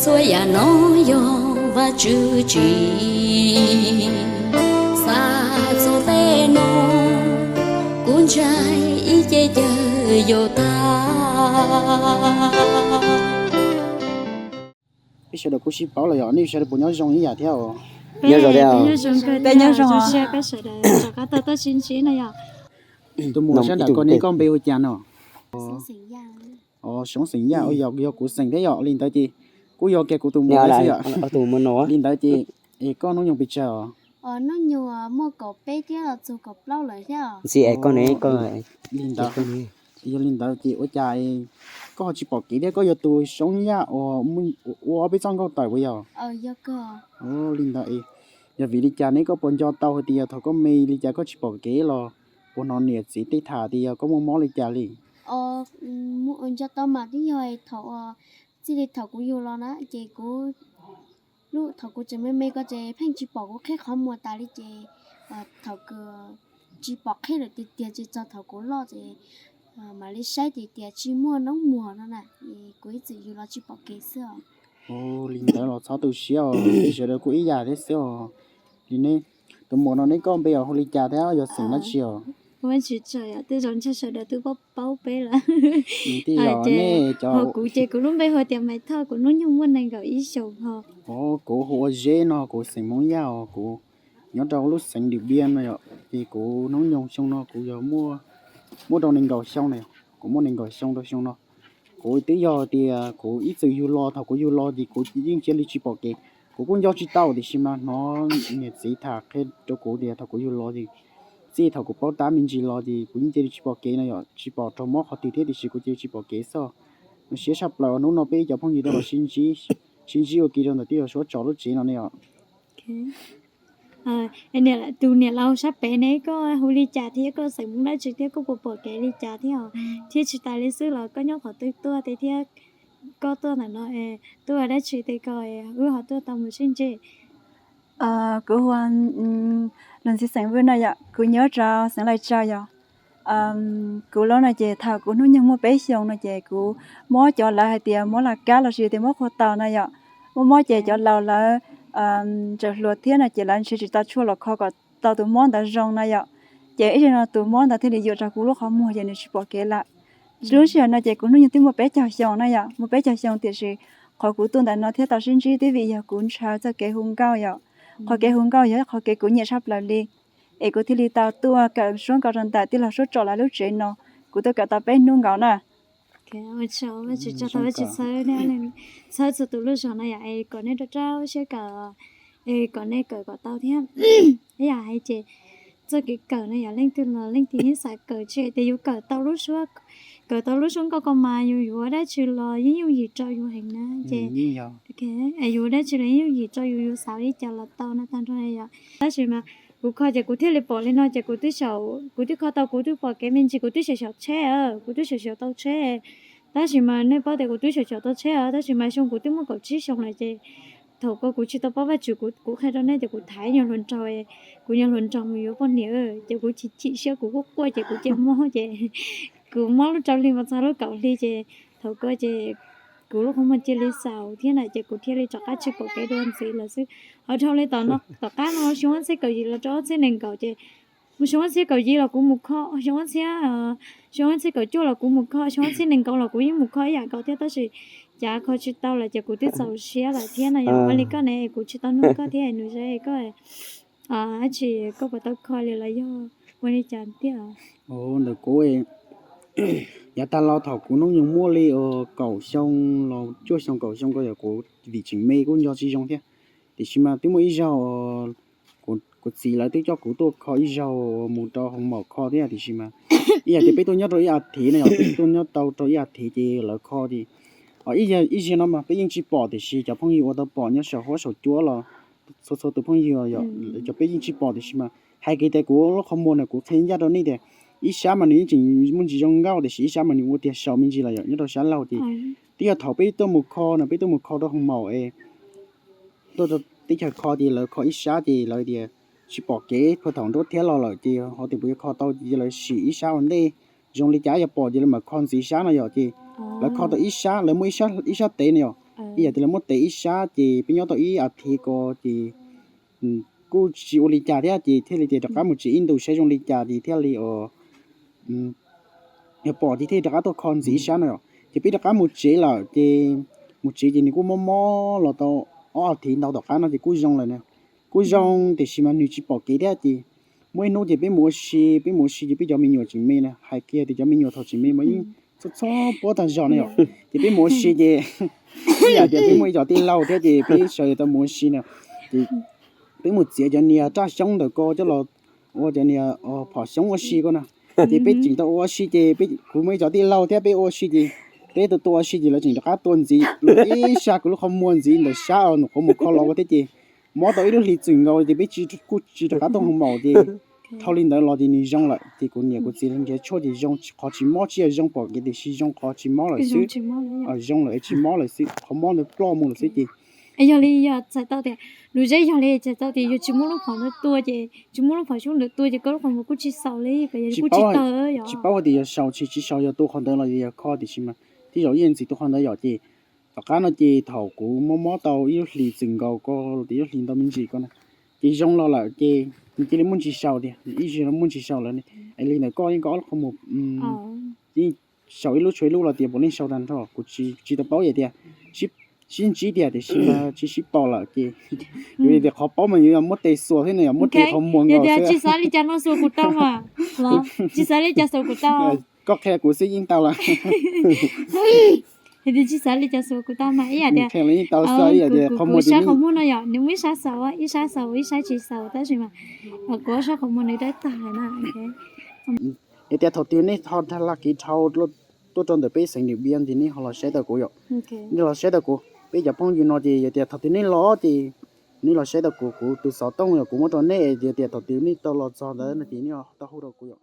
Txhua yam no yog Vajtswv tsim, xa txog tej no, kuv ntshai ib ce cawg yuav tag. Peb sawv daws kuj sib paub los yog nej sawv daws puas nyob zoo ib yam thiab os? Nyob zoo thiab. Peb nyob zoo. Tus muam sab nram ko ne, koj npe hu cas no? Os, Xeev Yaj, yog kuv xeem thiab yom. Li ntawd ces kuj yog kiag kuv tus muam xwb yom. Li ntawd ces, es koj hnub nyoog pes tsawg os? Ntxim, koj ne, koj, li ntawd, yog li ntawd ces ua cas koj ho tsis pom kev thiab? Koj yog tus Xyoob Yaj uas ua ob peb txoj nkauj tawm puas yog? Li ntawd, yog vim li cas ne, koj puas nco tau hais tias thaum koj me li cas koj tsis pom kev los puas hnov niam txiv tej tham tias yog koj muaj mob li cas li? Nco tau mas, twb yog thaum, txij li thaum kuv yug los na ces kuv, thaum kuv tseem me me ko ces pheej tsis pom kuv qhib qhov muag tas li ces thaum kws tsis pom qhib lawm tiag tiag ces txog thaum kuv loj ces mam li saib ces tias tsis muaj noob muag no na, kuv ib txwm yug los tsis pom kev xwb os. Li ntawd los txhob tu siab os, peb sawv daws kuj ib yam thiab xwb os. Li ne, tus muam no ne, koj npe hu li cas thiab yog xeem dab tsi os? Ua tsis tsawg yom, tej zaum ntshe sawv daws twb paub paub peb lawm. Kuv ces kuv lub npe hu tias Maiv Thoj, kuv hnub nyoog muaj nees nkaum ib xyoos ho. Kuv hu ua Zeb no, kuv xeem Hmoob Yaj os, kuv nyob rau lub xeev Diam Npiaj no yom, ces kuv hnub nyoog xyoo no kuv yog muaj rau nees nkaum xyoo na, kuv muaj nees nkaum xyoo rau xyoo no. Kuv twb yog tias kuv ib txwm yug los, thaum kuv yug los ces kuv yeej cia li tsis pom kev. Kuv kuj nco tsis tau tiam sis mas hnov niam txiv tham qhia rau kuv tias thaum kuv yug los ces, txij thaum kuv paub tab me ntsis los ces kuv yeej cia li tsis pom kev no yom, tsis pom raug mob qhov twg thiab tiam sis kuv cia li tsis pom kev xwb. Zoo siab tshaj plaws hnub no peb cov phooj ywg tau los sib ntsib, sib ntsib ua ke rau ntawm tib co suab tso lub tsev no ne os. Tus niam laus sab pem ne, koj hu li cas thiab koj xeem Hmoob dab tsi thiab koj puas pom kev li cas thiab os? Thiab tsis tas li xwb los koj nyob qhov twg tuaj thiab koj tuaj ntawm no tuaj ua dab tsi tej ko wb ho tuaj tau mus sib ntsib? Kuv hu ua Luag Ntxhi xeem Vwj no yom, kuv nyob rau xeev Laij Tsau yom. Kuv los no ces thaum kuv hnub nyoog muaj peb xyoos no ces kuv mob cov lawv hais tias mob las kab los sis tias mob qhua taus no yom. Muaj mob ces cov laus lawv tseem hluas thiab no ces lawv nrhiav tsis tau tshuaj los kho kom tau tus mob ntawd zoo no yom. Ces ib zaug no tus mob ntawd thiaj li yuam rau kuv lub qhov muag ces nws tsis pom kev lawm. Lub sij hawm no ces kuv hnub nyoog twb muaj peb caug xyoo no yom, muaj peb caug xyoo tiam sis qhov kuv tuaj ntawm no thiab tau sib ntsib twb vim yog kuv ntshaw txoj kev hu nkauj yom. Qhov kev hu nkauj yog qhov kev kuv nyiam tshaj plaws li, es kuv thiaj li tau tuaj kawm suab nkaus rau ntawm tij laug Suab Tsom lawv lub tsev no, kuv tuaj kawm tau peb hnub nkaus na. Txhawb txhua tus lub zog no yom, es kom nej rau rau siab kawm, es kom nej kawm kom tau thiab. Ib yam hais ces txoj kev kawm no yom, leej twg los leej twg yeej xav kawm, tsis hais tias yus kawm tau lub suab, kawm tau lub suab nkauj ko mas yus yuav dab tsi los yeej yooj yim rau yus heev na. Ces yus yuav dab tsi los yeej yooj yim rau yus, yus xav li cas los tau no tag nrho yom. Tab sis mas kuv kho ces kuv thiaj li pom li no ces kuv twb xyaum, kuv twb kho tau, kuv twb pom kev me ntsis, kuv twb xyaum xyaum tsheb, kuv twb xyaum xyaum tau tsheb. Tab sis mas nej paub tias kuv twb xyaum xyaum tau tsheb os, tab sis mas xyoo kuv twb muaj kaum tsib xyoo lawm ces thaum ko kuv tsis tau paub Vajtswv, kuv, kuv qhia rau nej tias kuv thaiv nyuag hluas nraug, kuv nyuag hluas nraug mus yuav poj niam ces kuv chim chim siab, kuv quaj quaj ces kuv cia mob ces kuv mob lub rau hli mus txog lub kaum hli ces thaum ko ces kuv lub qhov muag cia li xaus thiab na ces kuv thiaj li rov qab tsis pom kev dua ntxiv lawm xwb. Ho dhau li tom no tom qab no xyoo ob txhiab kaum yim los rau ob txhiab nees nkaum ces mus xyoo ob txhiab kaum yim los kuv mus kho, xyoo ob txhiab, xyoo ob txhiab kaum cuaj los kuv mus kho, xyoo ob txhiab nees nkaum los kuv yeej mus kho ib yam nkaus thiab, tab sis cas kho tsis tau lawm ces kuv twb txaus siab lawm thiab no yom. Ua li koj ne, kuv tsis tau nug koj thiab, nws ze koj dab tsi, koj puas tau kho li los yog ua li cas thiab? Ntawm kuv, yav tag los thaum kuv hnub nyoog muaj li kaum xyoo los cuaj xyoo kaum xyoo ko yog kuv vim tseem me kuj nco tsis zoo thiab. Tiam sis mas twb muaj ib zaug kuv txiv lawv twb coj kuv tuaj kho ib zaug mus rau hoo maum kho thiab, tiam sis mas ib yam tias peb tuaj nyob rau ib as thiv no yom, peb tuaj nyob tau rau ib as thiv ces lawv kho ces ib zaug no mas peb yeej tsis pom, tiam sis cov phooj ywg uas tau pom nyob saum huab saum cua los txhua txhua tus phooj ywg, cov peb yeej tsis pom, tiam sis mas hais kiag tias kuv lub qhov muag no kuv qhia ncaj rau nej tias ib sab mas nws yeej tseem muaj ntsis zoo nkauj, tiam sis ib sab mas nws ua tiag saum me ntsis los yom, nyob rau sab laug ces twb yog thaum peb tuaj mus kho no, peb tuaj mus kho rau hoo maum es tuaj teb chaws kho ces lawv kho ib sab ces lawv tias tsis pom kev, phua thaum nruab thiab los lawm ces ho tias puas yuav kho tau ces lawv sim ib sab ua ntej, zoo li cas yog pom ces lawv mam kho ntxiv sab no yom. Ces lawv kho tau ib sab, lawv muaj ib sab tev no yom, Ib yam tias lawv muab tes ib sab ces peb nyob tau ib as thiv ko ces kuj tsis ua li cas thiab ces thiaj li tias rov qab mus tsev ib ntus saib zoo li cas ces thiaj li yog pom ces thiaj li rov qab tuaj kho ntxiv ib sab no yom. Ces peb rov qab mus tsev lawm ces mus tsev ces nws kuj mob mob los tau ob as thiv ntau tom qab no ces kuj zoo lawm na. Kuj zoo tiam sis mas nws tsis pom kev thiab ces muaj ib hnub ces peb mus ua si, peb mus ua si ces peb cov me nyuam tseem me na, hais kiag tias cov me nyuam thaum tseem me mas yeej txhob txhob pob tag zog na yom. Ces peb mus ua si ces ib yam tias peb muaj ib cov tij laug thiab ces peb sawv daws tau mus ua si na, ces peb mus txiav cov niag raj xyoob ntawm ko coj los ua cov niag phom xyoob ua si ko na. Ces peb tseem tau ua si ces kuv muaj ib cov tij laug thiab peb ua si ces peb tua tua ua si ces lawv tseem rov qab tua ntxiv ib sab kuv lub qhov muag ntxiv ntawm sab os, nws qhuav mus kho los ua thiab ces mob tau ib lub hlis txwm nkaus ces peb kuj tsis rov qab tuaj hu maum ces dhau li ntawd los ces nws zoo lawm ces kuv niam kuv txiv nrhiav tshuaj ces zoo qhov tsis mob, tsis yog zoo pom kev tiam sis zoo qhov tsis mob lawm xwb. Zoo lawm es tsis mob lawm xwb, qhov mob ntawd ploj mus lawm xwb ces yog li yog txhais tau tias lus zeb yog li txhais tau tias yog tsis muab lub phom ntawd tua ces tsis muab lub phom xyoob ntawd tua ces koj lub qhov muag kuj tsis xaus li, kuj tsis tawg. Tsis paub hais tias yog xaus tsis tsis xaus, yog tua qhov ntawd los yog kho tiam sis mas tej zaum yeej ntxiv tua qhov ntawd yom ces tom qab no ces thaum kuv mob mob tau ib lub hlis txwm nkaus ko, tias ib lub hlis ntau me ntsis ko na ces zoo los lawm ces nws cia li muaj ntsis xaus tiag, ib zaug muaj ntsis xaus lawm. Es li ntawm koj yeej koj ob lub qhov muag yeej xaus ib lub tshuav ib lub los tias puav leej xaus tag nrho, kuv tsis tau paub yam tias sib ntsib tiag tiam sis mas tsis sib pom lawm ces yuav li tias qhov paub mas yuav yog muab tes xuas thiab no yog muab tes qhov muag nkaus xwb. Tsis xav li cas no xuas kuv tau mas, tsis xav li cas xuas kuv tau. Koj qhia kuv xwb yeej tau lawm. Tsis xav li cas xuas kuv tau mas ib yam tias kuv sab qhov muag no yom, nws muaj ib sab xaus, ib sab xaus ib sab tsis xaus tab sis mas kuv ob sab qhov muag nws dawb tag na. Yog tias thaum twg nej ho dag laj kev dhau tuaj rau ntawm peb xeev Điện Biên ces nej ho los saib tau kuv yom. Nej los saib tau kuv, peb cov phooj ywg no ces yog tias thaum twg nej los ces nej los saib tau kuv, kuv tus xov tooj yog kuv muab rau nej, yog tias thaum twg nej tau los txog ntawd no ces nej tau hu rau kuv yom.